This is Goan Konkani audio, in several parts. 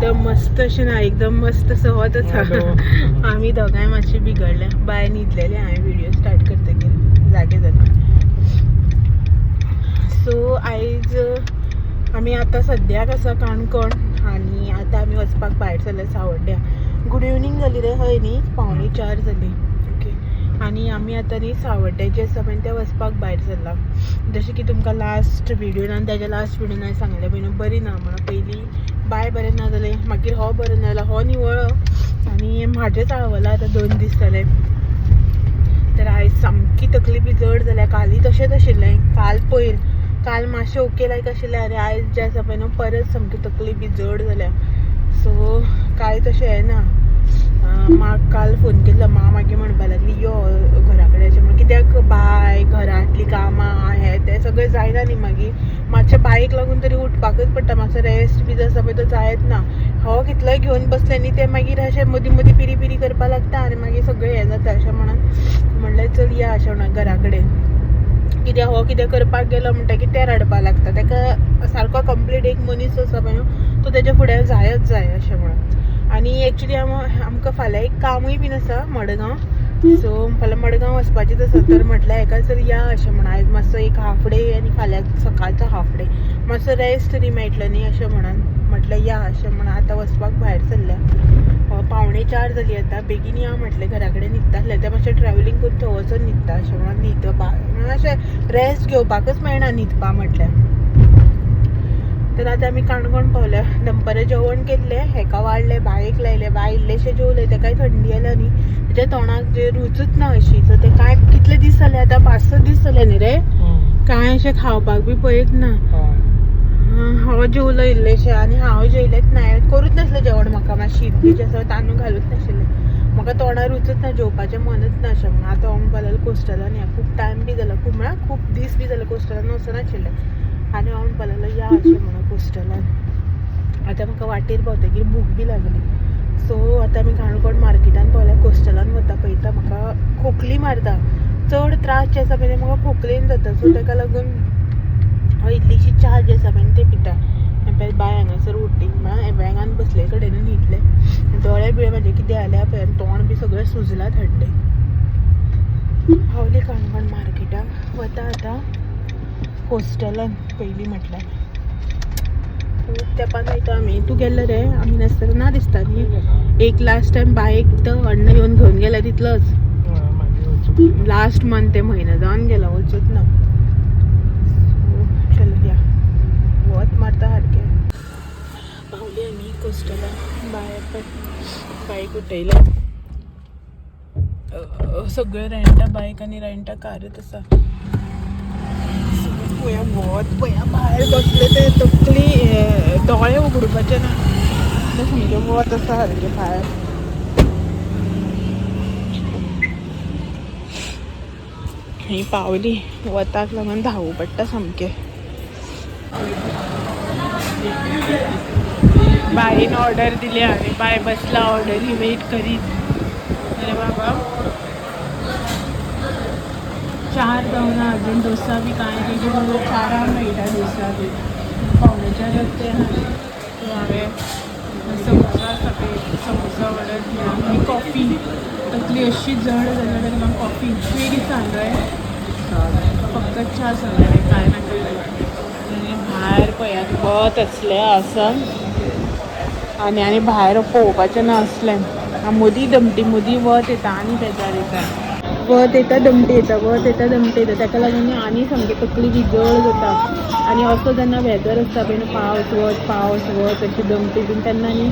एकदम मस्त अशें ना, एकदम मस्त सहज आसा. आमी दोगांय मातशें बिगडल्या. बाय न्हिदलेले हांवें व्हिडिओ स्टार्ट करतकीर जागे जाता. सो आयज आमी आतां सद्याक आसा काणकोण आनी आतां आमी वचपाक भायर सरले सावड्ड्या. गुड इवनींग जाली रे, हय न्ही? 3:45 जाली. ओके, आनी आमी आतां न्ही सावड्ड्या जें आसा पळय तें वचपाक भायर सरला. जशें की तुमकां लास्ट व्हिडियोन आनी तेज्या लास्ट व्हिडियोन हांवें सांगलें पळय न्हू, बरी ना म्हणून. पयलीं बाय बरें ना जालें, मागीर हो बरो ना जालो, हो निवळ्ळो आनी म्हाजें चाळवलां आतां 2 दीस जाले. तर आयज सामकी तकली बी जड जाल्या. कालय तशेंच आशिल्लें, काल पयर काल मातशें ओके लायक आशिल्लें आनी आयज जें आसा पळय न्हू परत सामकी तकली बी जड जाल्या. सो कांय तशें हें ना. माक काल फोन केल्लो, माँ मागीर म्हणपाक लागली यो घरा कडेन अशें म्हणून. कित्याक बाय घरांतलीं कामां हें तें सगळें जायना न्ही. मागीर मातशें बायक लागून तरी उठपाकच पडटा, मातसो रेस्ट बी जो आसा पळय तो जायत ना. हो कितलोय घेवन बसलें न्ही तें मागीर अशें मदीं मदीं पिरी पिरी करपाक लागता आनी मागीर सगळें हें जाता. अशें म्हणून म्हणलें चल या अशें म्हणून घरा कडेन. कित्याक हो कितें करपाक गेलो म्हणटकीर तें रडपाक लागता. ताका सारको कंप्लीट एक मनीस आसा पळय न्हू तो तेज्या फुड्यान जायच जाय अशें म्हणून. आनी एक्चुली आमकां फाल्यां एक कामूय बीन आसा मडगांव. सो फाल्यां मडगांव वचपाचेंच आसा, तर म्हटल्यार हेका चल या अशें म्हणून. आयज मातसो एक हाफ डे आनी फाल्यां सकाळचो हाफ डे, मातसो रेस्ट तरी मेळटलो न्ही अशें म्हणून म्हटलें या अशें म्हणून. आतां वचपाक भायर सरल्या. 3:45 जाली आतां. बेगीन या म्हटलें, घरा कडेन न्हिदता आसलें तें मातशें ट्रॅवलिंग करून थंय वचून न्हिदता अशें म्हणून. न्हिदपा अशें रेस्ट घेवपाकच मेळना न्हिदपा म्हटल्यार. तर आतां आमी काणकोण पावल्या. दनपारां जेवण केल्लें, हेका वाडलें, बायक लायलें, बाय इल्लेशें जेवलें. तेकाय थंडी जाल्या न्ही, तेच्या तोंडाक जे रुचूच ना अशी. सो तें कांय कितले दीस जाले आतां, 5-6 दीस जाले न्ही रे, कांय अशें खावपाक बी पळयत ना. हो जेवलो इल्लेशें आनी हांव जेयलेंच ना, करूच नासलें जेवण. म्हाका मातशें शीत बी जें आसा तांदूळ घालूच नाशिल्लें, म्हाका तोंडार रुचूच ना, जेवपाचें मनच ना अशें म्हणून. आतां हांव म्हणपाक लागलो कोस्टलान या, खूब टायम बी जालो, खूब म्हळ्यार खूब दीस बी जाले कोस्टलान वचनाशिल्लें. आनी हांव म्हणपाक लागलो या अशें म्हणून कोस्टलान. आतां म्हाका वाटेर पावतकीर भूक बी लागली. सो आतां आमी काणकोण मार्केटान पावल्या, कोस्टलान वता पळयता. म्हाका खोकली मारता, चड त्रास जे आसा पळय म्हाका खोकलेन जाता. सो ताका लागून हांव इल्लीशी च्या जी आसा पळय ती पिता. पळय बाय हांगासर उठली म्हळ्यार वेंगान बसले कडेन न्हिदलें. दोळे बिळे म्हाजे कितें जाल्या पळय, तोंड बी सगळें सुजलां थंडे. पावली काणकोण मार्केटाक, वता आतां कोस्टलान पयलीं म्हटल्यार. खूब तेंपान वयता आमी. तूं गेल्लो रे? आमी नासतना ना दिसता न्ही. एक लास्ट टायम बायक तर अण्णा येवन घेवन गेला तितलोच, लास्ट मंथ ते म्हयनो जावन गेलो, वचूच ना. सो चलो या, वत मारता सारकें. पावली आमी कोस्टलान. बाय बायक उठयलें. सगळें रेंटा बायक आनी रेंटा कारच आसा. पळया वत पळया भायर बसले ते तकली दोळे उगडपाचे ना, सामकें वत आसा सारकें भायर. ही पावली, वताक लागून धांवू पडटा सामकें. बायन ऑर्डर दिली आनी बाय बसला ऑर्डर ही वेट करीत. अरे बाबा, 4 जावना अजून, डोसा बी कांय तेजे बरोबर 4 मेळटा डोसा बी. 3:45 जाता. सो हांवें समोसा आसा पळय समोसा ऑर्डर दिला आनी कॉफी. तकली अशी जड जाल्या ताका लागून कॉफी. तुवें कितें सांगलें? फक्त च्या सांगलें, कांय नाका. आनी भायर पळयात वत असलें आसा आनी आनी भायर पळोवपाचें ना असलें. मदीं दमटी मदीं वत येता आनी बेजार येता. वत येता दमटी येता, वत येता दमटी येता, ताका लागून आनी सामकी तकली बी जड जाता. आनी असो जेन्ना वेदर आसता पळय न्हू, पावस वत पावस वत अशी दमटी बीन, तेन्ना न्ही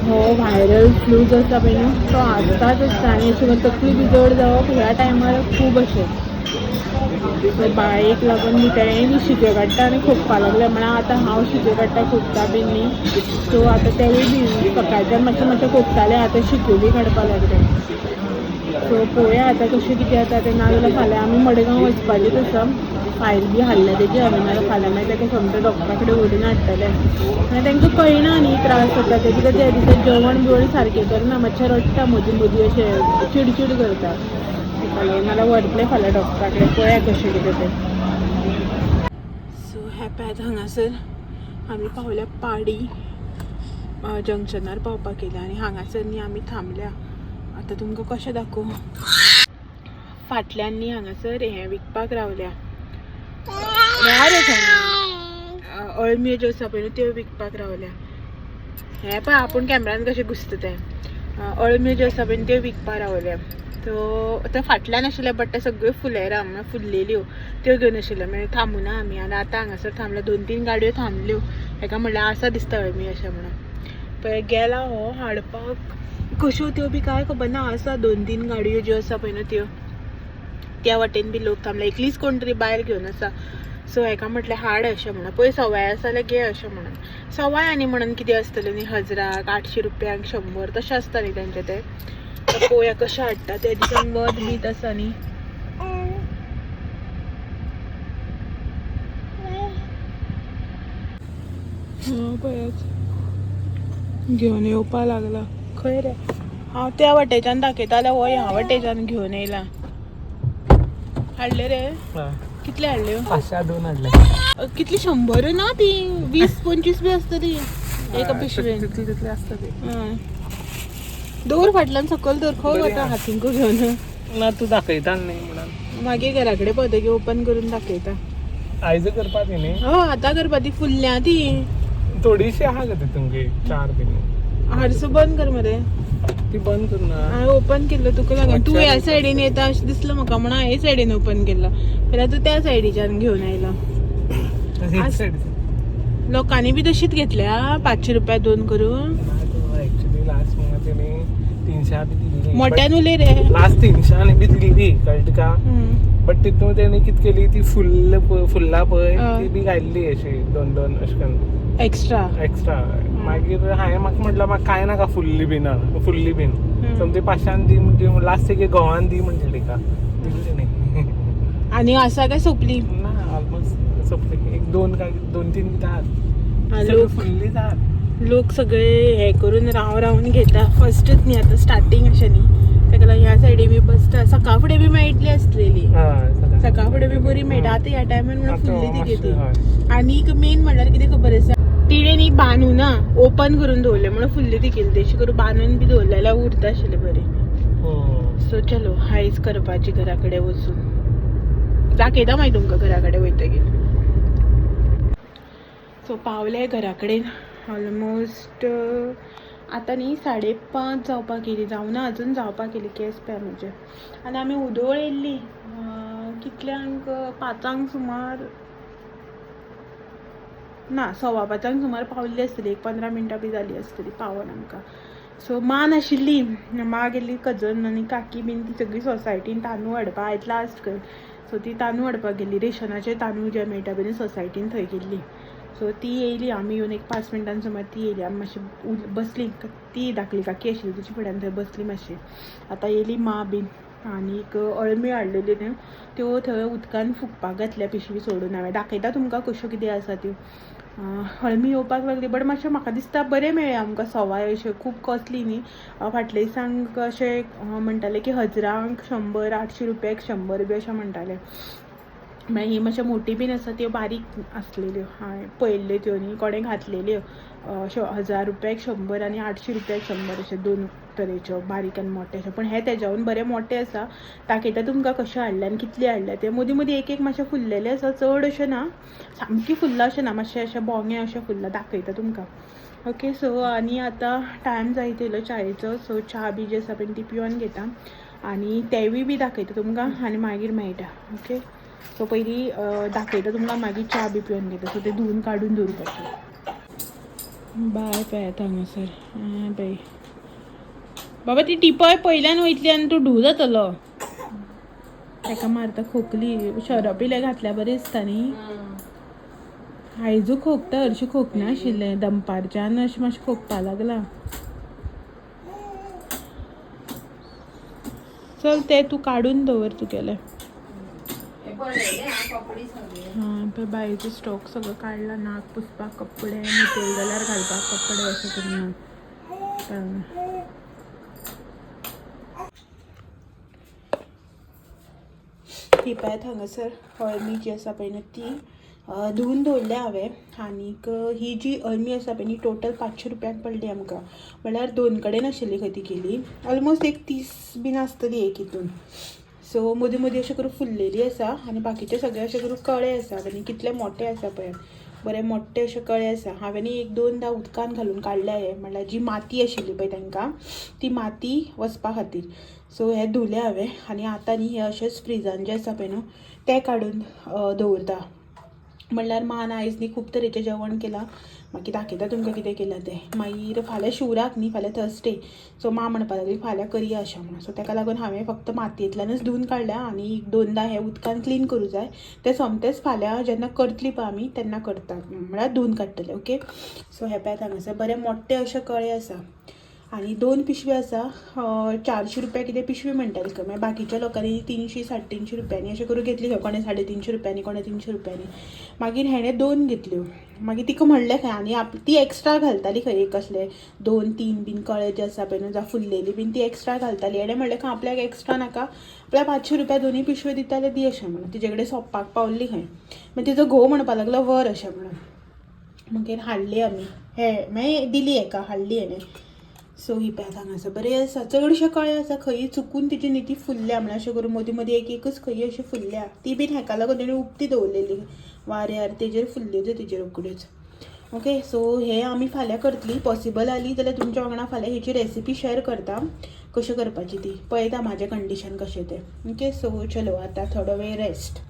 हो व्हायरल फ्लू जो आसता पळय न्हू तो आसताच आसता. आनी अशें करून तकली बी जड जावप ह्या टायमार खूब अशें. सो बायक लागून बी तेंय बी शिंक्यो काडटा आनी खोकपा लागलें. म्हळ्यार आतां हांव शिंक्यो काडटा खोकता बीन न्ही, सो आतां तेवूय बी सकाळच्यान मातशें मातशें खोकतालें, आतां शिंक्यो बी काडपाक लागलें. सो पळोवया आतां कशें कितें जाता तें. नाजाल्यार फाल्यां आमी मडगांव वचपाचेंच आसा. फायल बी हाडल्या तेजी हांवें, नाजाल्यार फाल्यां मागीर ताका सोमतें डॉक्टरा कडेन व्हरून हाडटलें. आनी तांकां कळना न्ही त्रास जाता ते, कित्याक त्या दिसा जेवण बिवण सारकें करना, मातशें रडटा मदीं मदीं, अशें चिडचीड करता. ताका लागून नाजाल्यार व्हरतलें फाल्यां डॉक्टरा कडेन, पळया कशें कितें तें. सो हॅप्यात हांगासर आमी पावल्या पाडी. जंक्शनार पावपाक येयल्या आनी हांगासर न्ही आमी थांबल्या. आतां तुमकां कशें दाखोवं, फाटल्यान न्ही हांगासर हें विकपाक रावल्या, रे अळम्यो ज्यो आसा पळय न्हू त्यो विकपाक रावल्या. हें पळय आपूण कॅमेरान कशें घुसता तें. अळम्यो ज्यो आसा पळय न्हू त्यो विकपाक रावल्या. सो ते फाटल्यान आशिल्ले बट ते सगळ्यो फुलेरां म्हळ्यार फुल्लेल्यो त्यो घेवन आशिल्ले, मागीर थांबूना आमी. आनी आतां हांगासर थांबल्या, 2-3 गाडयो थांबल्यो. हेका म्हणल्यार आसा दिसता अळमी अशें म्हणून. पळय गेला हो हाडपाक, कश्यो त्यो बी कांय खबर ना. आसा 2-3 गाडयो ज्यो आसा पळय न्हू त्यो त्या वाटेन बी लोक थांबले. एकलीच कोण तरी बायल घेवन आसा. सो हेका म्हटलें हाड अशें म्हणून, पळय सवाय आसा जाल्यार घे अशें म्हणून. सवाय आनी म्हणून कितें आसतलें न्ही, 1000, 800 रुपयांक 100 तशें आसता न्ही तेंचें तें. पळोवया कशें हाडटा ते दिसान वत बीत आसा न्ही. पळयात घेवन येवपा लागला. खंय रे, हांव त्या वाटेच्यान दाखयता जाल्यार हो ह्या वाटेच्यान घेवन येयला. हाडले रे, कितले हाडल्यो? 502 हाडले. कितली 100 ना ती, 20-25 बी आसतली एका पिशवेन. तितले तितले आसता ते. दवर फाटल्यान सकयल दवर, खंय बरी वता आहा. हातींकू घेवन. ना तूं दाखयता न्ही म्हणून. मागीर घरा कडेन पावतकीर ओपन करून दाखयता. आयज करपा ती न्ही. हय आतां करपा ती फुल्ल्या ती. थोडीशी आहा गे तितून 4 बीन. हारसो बंद कर मरे. ती बंद कर ना. हांवें ओपन केल्लो तुका लागून. तूं ह्या सायडीन येता अशें दिसलो म्हाका म्हणून हांवें सायडीन ओपन केल्लो, जाल्यार तूं त्या सायडीच्यान घेवन आयलो. लोकांनी बी तशीच घेतल्या 500 रुपया 2 करून. ऍक्च्युली लास्ट म्हाका तेणी 300 बी दिल्ली. मोठ्यान उलय रे. लास्ट 300 बी दिल्ली कळटा तुका, बट तितून तेणी कितें केली ती फुल्ल फुल्ला पळय ती बी घाल्ली अशी 2-2 अशें करून एक्स्ट्रा एक्स्ट्रा. मागीर हांवें म्हाका म्हटलं म्हाका कांय नाका फुल्ली बीन फुल्ली बीन सोमती 500 दी म्हणटी लास्ट एक घोवान दी म्हणली तिका, दिली तेणी. आनी आसा काय सोंपली? ना ऑलमोस्ट सोंपली, एक 2 काय 2-3 कितें आहात, लोक फुल्ली आहात. लोक सगळे हे करून राव रावन घेता फर्स्टच न्ही आतां स्टार्टींग अशें न्ही, ताका लागून ह्या सायडी बी बसता. सकाळ फुडें बी मेळटली आसलेली, सकाळ फुडें बी बरी मेळटा. आतां ह्या टायमार म्हणून फुल्ली ती घेती. आनीक मेन म्हणल्यार कितें खबर आसा, तिणें न्ही बांदूना ना ओपन करून दवरलें म्हणून फुल्ली ती केली. तशी करून बांदून बी दवरलें जाल्यार उरता आशिल्लें बरें. सो चलो हायच करपाची घरा कडेन वचून दाखयता मागीर तुमकां घरा कडेन वयतकीर. सो पावले घरा कडेन ऑलमोस्ट आतां न्ही 5:30 जावपाक येयली, जावना अजून जावपाक येयली. केस पळय म्हजे. आनी आमी उदोळ येयल्ली कितल्यांक, 5 सुमार ना 5:15 सुमार पावल्ली आसतली, एक 15 मिनटां बी जाली आसतली पावोन आमकां. सो मां नाशिल्ली, मां गेल्ली कजन आनी काकी बीन ती सगळी सोसायटीन तांदूळ हाडपाक आयज लास्ट कर. सो ती तांदूळ हाडपाक गेल्ली, रेशनाचे तांदूळ जे मेळटा पळय न्ही सोसायटीन थंय गेल्ली. सो ती येयली, आमी येवन एक 5 मिनटान सुमार ती येयली. आमी मातशी बसली, ती धाकली काकी आशिल्ली तिच्या फुड्यान थंय बसली मातशी. आतां येयली मां बीन आनीक अळमी हाडलेल्यो न्हू त्यो थंय उदकान फुगपाक घातल्या पिशवी सोडून. हांवें दाखयता तुमकां कश्यो कितें आसा त्यो. अळमी येवपाक लागली बट मातशें म्हाका दिसता बरें मेळ्ळें आमकां सवाय, अशें खूब कॉस्टली न्ही. फाटल्या दिसांक अशें म्हणटाले की 1000 100, 800 रुपयाक 100 बी अशें म्हणटाले. मागीर ही मातशें मोटी बीन आसा त्यो बारीक आसलेल्यो, हांवें पळयल्ल्यो त्यो न्ही कोणें घातलेल्यो अश्यो 1000 रुपयाक 100 आनी 800 रुपयाक 100 अशे 2 तरेच्यो बारीक आनी मोटे अशे. पूण हे तेज्याहून बरे मोटे आसा. दाखयता तुमकां कशें हाडले आनी कितले हाडले ते. मदीं मदीं एक एक मातशें फुल्लेले आसा, चड अशें ना, सामकी फुल्लां अशें ना, मातशें अशें बोंगे अशें फुल्लां. दाखयता तुमकां. ओके सो आनी आतां टायम जायत येयलो च्यायेचो. सो च्या बी जी आसा पळय ती पिवन घेता आनी तेवूय बी दाखयता तुमकां आनी मागीर मेळटा. ओके सो पयलीं दाखयता तुमकां, मागीर च्या बी पिवन घेता. सो ते धुवून काडून दवरपाचें. बाय पळयात हांगासर बाय बाबा ती टिपय पयल्यान वयतली आनी तूं ढू जातलो. ताका मारता खोकली, शरप इल्लें घातल्यार बरें दिसता न्ही. आयजू खोकता, हरशीं खोकनाशिल्लें, दनपारच्यान अशें मातशें खोकपा लागलां. चल ते तूं काडून दवर तुगेलें. हां पळय बायेचो स्टॉक सगळो काडला, नाक पुसपाक कपडे, मुखेल जाल्यार घालपाक कपडे अशें करून. ती पळयात हांगासर हळमी जी आसा पळय न्हू ती धुवन दवरल्या हांवें. आनीक ही जी अळमी आसा पळय न्ही, टोटल 500 रुपयांक पडली आमकां. म्हणल्यार 2 कडेन आशिल्ली खंय ती केली, ऑलमोस्ट एक 30 बीन आसतली एक हितून. सो मदीं मदीं अशें करून फुल्लेली आसा आनी बाकीचे सगळे अशें करून कळे आसा आनी कितले मोठे आसा पळय, बरे मोठे अशे कळे आसा. हांवें 1-2दा उदकान घालून काडले हे, म्हणल्यार जी माती आशिल्ली पळय तांकां ती माती वचपा खातीर. सो हे धुले हांवें आनी आतां न्ही हे अशेंच फ्रिजान जे आसा पळय न्हू ते काडून दवरता. म्हणल्यार मान आयज न्ही खूब तरेचें जेवण केलां, मागीर दाखयता तुमकां कितें केलां तें. मागीर फाल्यां शिवराक न्ही, फाल्यां थर्सडे, सो माँ म्हणपाक लागली फाल्यां करया अशें म्हणून. सो ताका लागून हांवें फक्त मातयेंतल्यानच धुवन काडल्या आनी 1-2दा हें उदकान क्लीन करूं जाय. तें सोमतेंच फाल्यां जेन्ना करतली पळय आमी तेन्ना करता, म्हळ्यार धुवन काडटले. ओके, सो हे पळयात हांगासर बरे मोठे अशे कळे आसा आनी 2 पिशवी आसा. 400 रुपया कितें पिशवी म्हणटाली खंय, मागीर बाकीच्या लोकांनी 300 350 रुपयांनी अशें करून घेतली खंय, कोणें 350 रुपयांनी, कोणें 300 रुपयांनी. मागीर हेणें 2 घेतल्यो. मागीर तिका म्हणलें खंय, आनी ती एक्स्ट्रा घालताली खंय, एक असले 2-3 बीन कळे जे आसा पळय न्हू, जावं फुल्लेली बीन ती एक्स्ट्रा घालताली. हेणें म्हणलें खंय आपल्याक एक्स्ट्रा नाका, आपल्याक 500 रुपया दोनूय पिशव्यो दिता जाल्यार दी अशें म्हणून. तिजे कडेन सोंपपाक पावल्ली खंय. मागीर तिजो घोव म्हणपाक लागलो व्हर अशें म्हणून. मागीर हाडली आमी, हे मागीर दिली हेका, हाडली हेणें. सो ही पळयात हांगासर बरें आसा, चडशे कळे आसा. खंयी चुकून तिची न्ही ती फुल्ल्या, म्हणल्यार अशें करून मदीं मदीं एक एकच खंयी अशी फुल्ल्या, ती बीन हेका लागून तेणी उक्ती दवरलेली वाऱ्यार, तेजेर फुल्ल्यो त्यो तिजेर रोखड्योच. ओके, सो हे आमी फाल्यां करतली, पॉसिबल आली जाल्यार तुमच्या वांगडा फाल्यां हेची रेसिपी शेअर करता कशें करपाची ती, पळयता म्हाजें कंडिशन कशें तें. ओके, सो चलो आतां थोडो वेळ रेस्ट.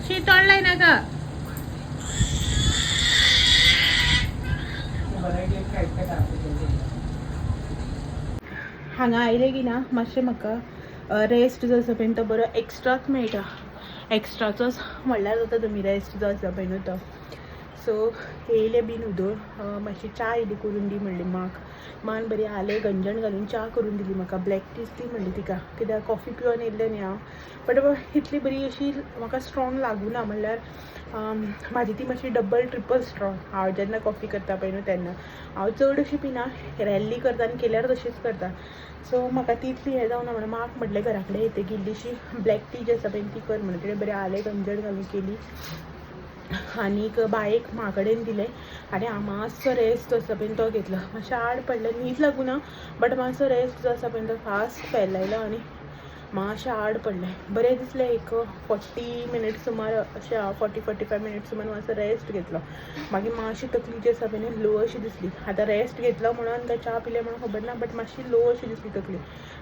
शी तोंड लायनाका. हांगा आयलें की ना मातशें म्हाका रेस्ट जो आसा पळय तो बरो एक्स्ट्राच मेळटा, एक्स्ट्राचोच म्हणल्यार जाता तुमी रेस्ट जो आसा पळय न्हू तो. सो येयलें बीन उदक, मातशी च्या इल्ली करून दी म्हणली माक, मान बरी आलें गंजण घालून च्या करून दिली म्हाका, ब्लॅक टीच दी म्हणली तिका, कित्याक कॉफी पिवन येयल्लें न्ही हांव, बट इतली बरी अशी म्हाका स्ट्रॉंग लागूना, म्हणल्यार म्हाजी ती मातशी डबल ट्रिपल स्ट्रॉंग. हांव जेन्ना कॉफी करता पळय न्हू तेन्ना हांव चड अशी पिना, रॅली करता आनी केल्यार तशीच करता. सो म्हाका ती इतली हें जावना म्हणून माक म्हटलें घरा कडेन येतकीर इल्लीशी ब्लॅक टी जी आसा पळय ती कर म्हणून. तिणें बरें आलें गंजण घालून केली आनीक बायक म्हा कडेन दिलें आनी हांव मातसो रेस्ट जो आसा पळय तो घेतलो. मातशें आड पडलें, न्हीद लागूना बट मातसो रेस्ट जो आसा पळय तो फास्ट फेल आयलो आनी मातशें आड पडलें. बरें दिसलें, एक 40 मिनट्स सुमार अशें 40-45 मिनट्स सुमार मातसो रेस्ट घेतलो. मागीर मातशी तकली जी आसा पळय न्ही लो अशी दिसली. आतां रेस्ट घेतलो म्हणून काय च्या पिले म्हणून खबर ना, बट मातशी लो अशी दिसली तकली.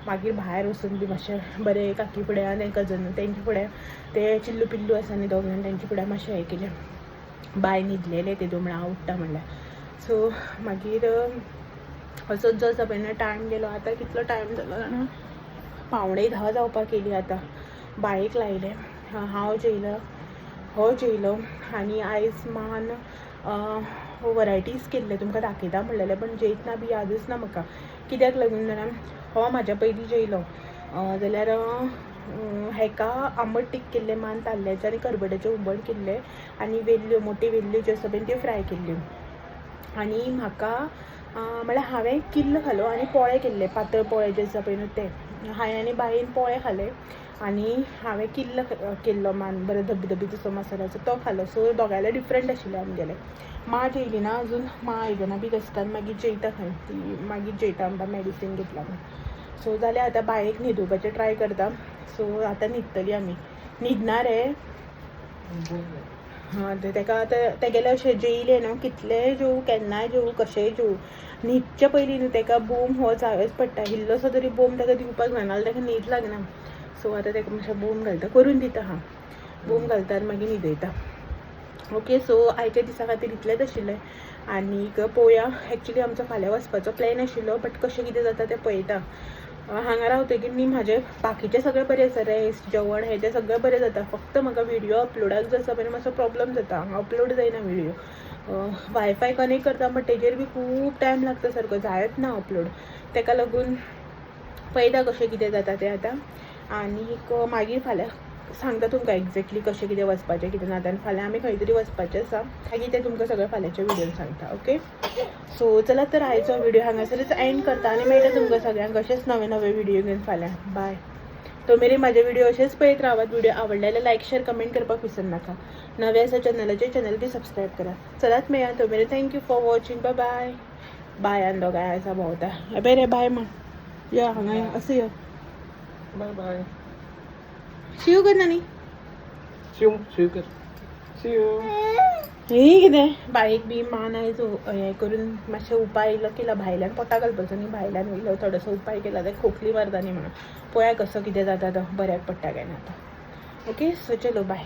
मागीर भायर वचून बी मातशें बरें काकी फुड्यान आनी कजन तेंच्या फुड्यान ते चिल्लू पिल्लू आसा न्ही दोग जाण, तेंच्या फुड्यान मातशें हें केलें. बाय न्हिदलेलें तेदो म्हळ्यार हांव उठ्ठा म्हणल्यार. सो मागीर असोच जो आसा पळय न्हू टायम गेलो. आतां कितलो टायम जालो जाणा, 9:45 जावपाक येयली. आतां बायक लायलें, हांव जेयलो, हो जेयलो आनी आयज मान वरायटीज केल्ले तुमकां दाखयता म्हणलेलें, पण जेयतना बी यादच ना म्हाका, कित्याक लागून जाणा, हो म्हाज्या पयलीं जेयलो जाल्यार हेका आंबट तीख केल्लें मान, ताल्ल्याचें आनी करबटाचें हुमण केल्लें आनी वेल्ल्यो मोट्यो वेल्ल्यो ज्यो आसा पळय त्यो फ्राय केल्ल्यो. आनी म्हाका म्हळ्यार हांवें किल्ल खालो आनी पोळे केल्ले, पातळ पोळे जे आसा पळय न्हू ते. हांवें आनी बायेन पोळे खाले आनी हांवें किल्ल केल्लो मान बरो धबधबीत असो मसाल्याचो तो खालो. सो दोगांयले डिफरंट आशिल्लें आमगेलें. माँ जेयली ना अजून, माँ आयदनां बी घासता आनी मागीर जेयता खंय ती, मागीर जेयता म्हणटा मेडिसीन घेतला म्हूण. सो जाल्यार आतां बायेक न्हिदोवपाचें ट्राय करता. सो आतां न्हिदतली आमी, न्हिदना रे. हां तेका आतां तेगेलें अशें जेयलें न्हू, कितलेंय जेवूं, केन्नाय जेवूं, कशेंय जेवूं, न्हिदचे पयलीं न्हू तेका बोम हो जायोच पडटा. इल्लोसो तरी बोम तेका दिवपाक जाय, नाजाल्यार तेका न्हीद लागना. सो आतां तेका मातशें बोम घालता, करून दिता. हां बोम घालता आनी मागीर न्हिदयता. ओके, सो आयच्या दिसा खातीर इतलेंच आशिल्लें. आनीक पळोवया, एक्चुली आमचो फाल्यां वचपाचो प्लॅन आशिल्लो, बट कशें कितें जाता तें पळयता. हांगा रावतकीर न्ही म्हाजें बाकीचें सगळें बरें आसा, रेस्ट जेवण हें तें सगळें बरें जाता, फक्त म्हाका व्हिडियो अपलोडाक जो आसा पळय मातसो प्रॉब्लम जाता. हांगा अपलोड जायना व्हिडियो, वायफाय कनेक्ट करता बट तेजेर बी खूब टायम लागता सारको, जायत ना अपलोड. तेका लागून पळयता कशें कितें जाता तें आतां. आनीक मागीर फाल्यां सांगता तुमकां एग्जॅक्टली कशें कितें वचपाचें कितें ना. आनी फाल्यां आमी खंय तरी वचपाचें आसा, मागीर तें तुमकां सगळें फाल्यांच्या व्हिडियोन सांगता. ओके, सो चला तर आयचो व्हिडिओ हांगासरच एंड करता आनी मेळटा तुमकां सगळ्यांक अशेंच नवे नवे व्हिडिओ घेवन फाल्यां. बाय. तो मेरेन म्हाजे व्हिडिओ अशेंच पळयत रावात. व्हिडिओ आवडले जाल्यार लायक, शेअर, कमेंट करपाक विसरनाका. नवे आसा चॅनलाचेर, चॅनल बी सबस्क्रायब करा. चलात मेळया. तो मेरेन thank you for watching. Bye bye. बाय. आनी दोगांय आसा भोंवता. बरें, बाय म्हण. यो हांगा यो, असो यो. बाय बाय. शिव कर नानी. शिव शिव कर, शिव. हे कितें बारीक बी मान आयज हें करून मातशें उपाय इल्लो केला. भायल्यान पोटा घालपाचो न्ही, भायल्यान इल्लो थोडोसो उपाय केला. ते खोकली मारता न्ही म्हणून. पळया कसो कितें जाता तो, बऱ्याक पडटा काय ना आतां. ओके, सो चलो, बाय.